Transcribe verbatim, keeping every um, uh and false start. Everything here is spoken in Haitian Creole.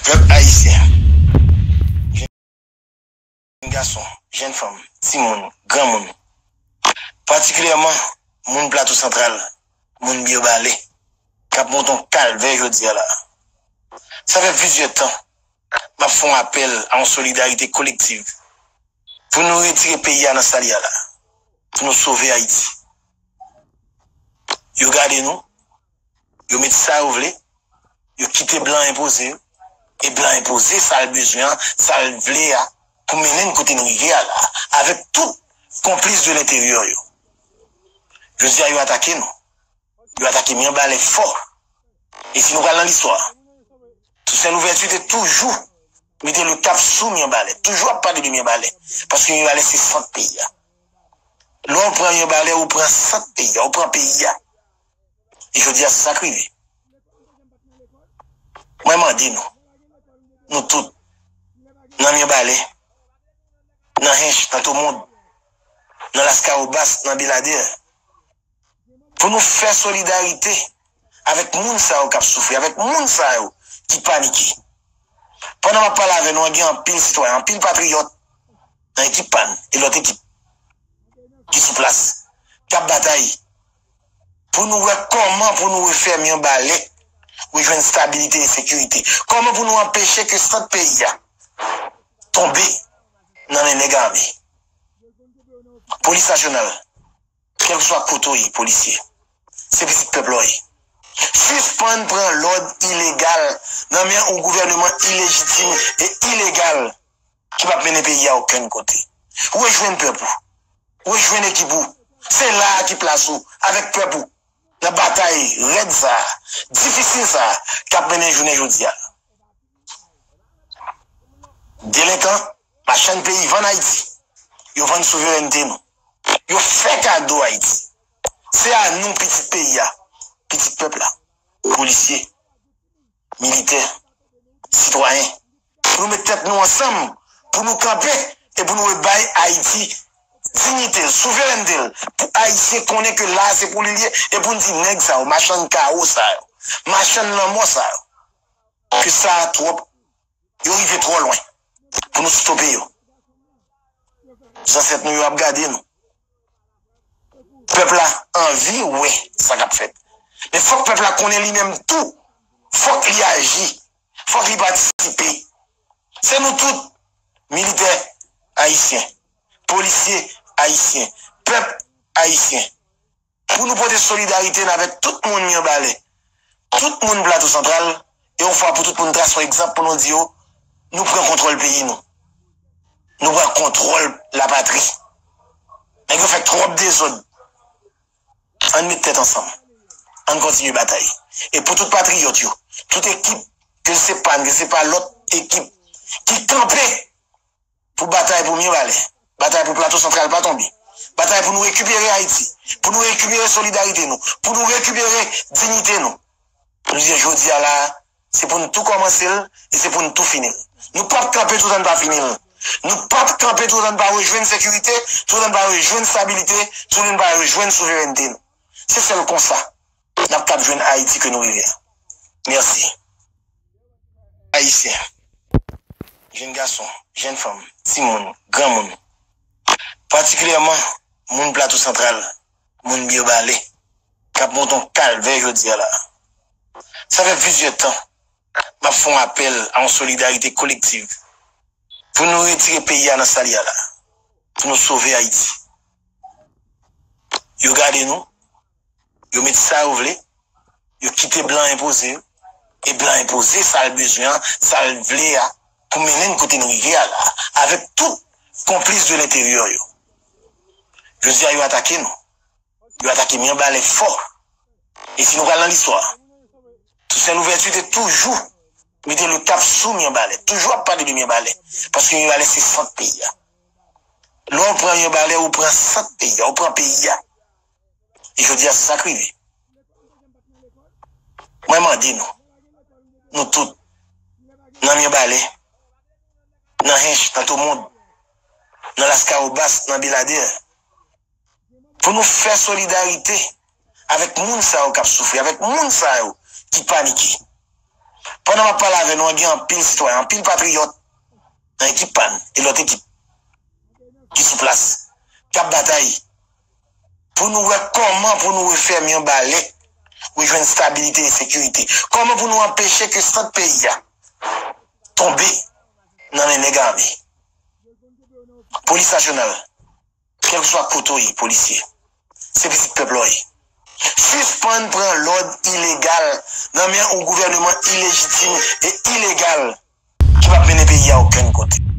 Pèp ayisyen, jèn gason, jèn fanm, timoun, granmoun, patikilyèman moun Plato Santral, moun Mibalè, k ap monte yon kalvè jodi a la. Sa fè plizyè tan m ap fè yon apèl a yon solidarite kolektiv pou nou retire peyi a nan sa l ye a la, pou nou sove Ayiti. Yo gade nou, yo met sa yo vle, yo kite blan enpoze yo, e blan enpoze sa l bezwen an, sa l vle a, pou mennen n kote n rive a la, avèk tout konplis de lenteryè yo. Jodi a, yo atake nou. Yo atake Mibalè fò. E si nou pral nan listwa, Toussaint Louverture te toujou mete le cap sou Mibalè, toujou ap pale de Mibalè, paske Mibalè se sant peyi a. Lè w pran Mibalè, ou pran sant peyi a, ou pran peyi a. E jodi a, se sa k rive. Mwen mande nou, nou tout, nan Mibalè, nan Hench, nan Tomond, nan Laskawobas, nan Beladè, pou nou fè solidarite avèk moun sa yo k ap soufri, avèk moun sa yo ki panike. Pandan m ap pale avè nou an, gen anpil sitwayen, anpil patriyòt nan ekip pa n e lòt ekip ki sou plas, k ap batay pou nou wè kòman pou nou refè Mibalè rejwenn stabilite e sekirite. Kòman pou nou anpeche ke sant peyi a tonbe nan men nèg ame. Polis nasyonal, kèlkeswa kote w ye, polisye, se pitit pèp la w ye. Sispann pran lòd ilegal nan men yon gouvèneman ilejitim e ilegal ki p ap mennen peyi a okenn kote. Rejwenn pèp ou. Rejwenn ekip ou. Se la a ki plas ou, avèk pèp ou, nan batay rèd sa a, difisil sa a, k ap mennen jounen jodi a. Delenkan, machann peyi vann Ayiti. Yo vann souverènte nou. Yo fè kado Ayiti. Se a nou, pitit peyi a, pitit pèp la, polisye, militè, sitwayen, pou nou met tèt nou ansanm, pou nou kanpe e pou nou rebay Ayiti diyite l, souverènte l, pou Ayisyen konnen ke la a se pou li l ye, e pou n di nèg sa yo, machann kawo sa yo, machann lanmò sa yo, ke sa a twòp, yo rive twò lwen pou nou stope yo. Zansèt nou yo ap gade nou. Pèp la anvi wè sa k ap fèt. Men fòk pèp la konnen li menm tou, fòk li aji, fòk li patisipe. Se nou tout, militè ayisyen, polisye ayisyen, pèp ayisyen, pou nou pote solidarite n avèk tout moun Mibalè, tout moun Plato Santral, e yon fwa pou tout pou n trase yon egzanp pou nou di yo, nou pran kontwòl peyi nou. Nou pran kontwòl lapatri. Nèg yo fè twòp dezòd. Ann met tèt ansanm. Ann kontinye batay. E pou tout patriyòt yo, tout ekip, ke se pa n, ke se pa lòt ekip, ki kanpe pou batay pou Mibalè, batay pou Plato Santral pa tonbe, batay pou nou rekipere Ayiti, pou nou rekipere solidarite nou, pou nou rekipere diyite nou. Nou di jodi a la, se pou n tou kòmanse l, e se pou n tou fini l. Nou p ap kanpe toutan n pa fini l. Nou p ap kanpe toutan n pa rejwenn sekirite, toutan n pa rejwenn stabilite, toutan n pa rejwenn souverènte nou. Se sèl konsa n ap kab jwenn Ayiti ke nou reve a. Mèsi. Ayisyen, jèn gason, jèn fanm, timoun, granmoun, patikilyèman moun Plato Santral, moun Mibalè, k ap monte yon kalvè jodi a la. Sa fè plizyè tan m ap fè yon apèl a yon solidarite kolektiv pou nou retire peyi a nan sa l ye a la, pou nou sove Ayiti. Yo gade nou, yo met sa yo vle, yo kite blan enpoze yo, e blan enpoze sa l bezwen an, sa l vle a, pou mennen n kote n rive a la, avèk tout konplis de lenteryè yo. Jodi a, yo atake nou. Yo atake Mibalè fò. E si nou pral nan listwa, Toussaint Louverture te toujou mete le cap sou Mibalè, toujou ap pale de Mibalè, paske Mibalè se sant peyi a. Lè w pran Mibalè, ou pran sant peyi a, ou pran peyi a. E jodi a, se sa k rive. Mwen mande nou, nou tout, nan Mibalè, nan Hench, nan Tomond, nan Laskawobas, nan Beladè, pou nou fè solidarite avèk moun sa yo k ap soufri, avèk moun sa yo ki panike. Pandan m ap pale avè nou an, gen anpil sitwayen, anpil patriyòt nan ekip pa n e lòt ekip ki sou plas, k ap batay pou nou wè kòman pou nou refèmen yon balèk, rejwenn stabilite e sekirite. Kòman pou nou anpeche ke sant peyi a tonbe nan men nèg ame. Polis nasyonal, kèlkeswa kote w ye, polisye, se pitit pèp la w ye. Sispann pran lòd ilegal nan men yon gouvèneman ilejitim e ilegal ki p ap mennen peyi a okenn kote.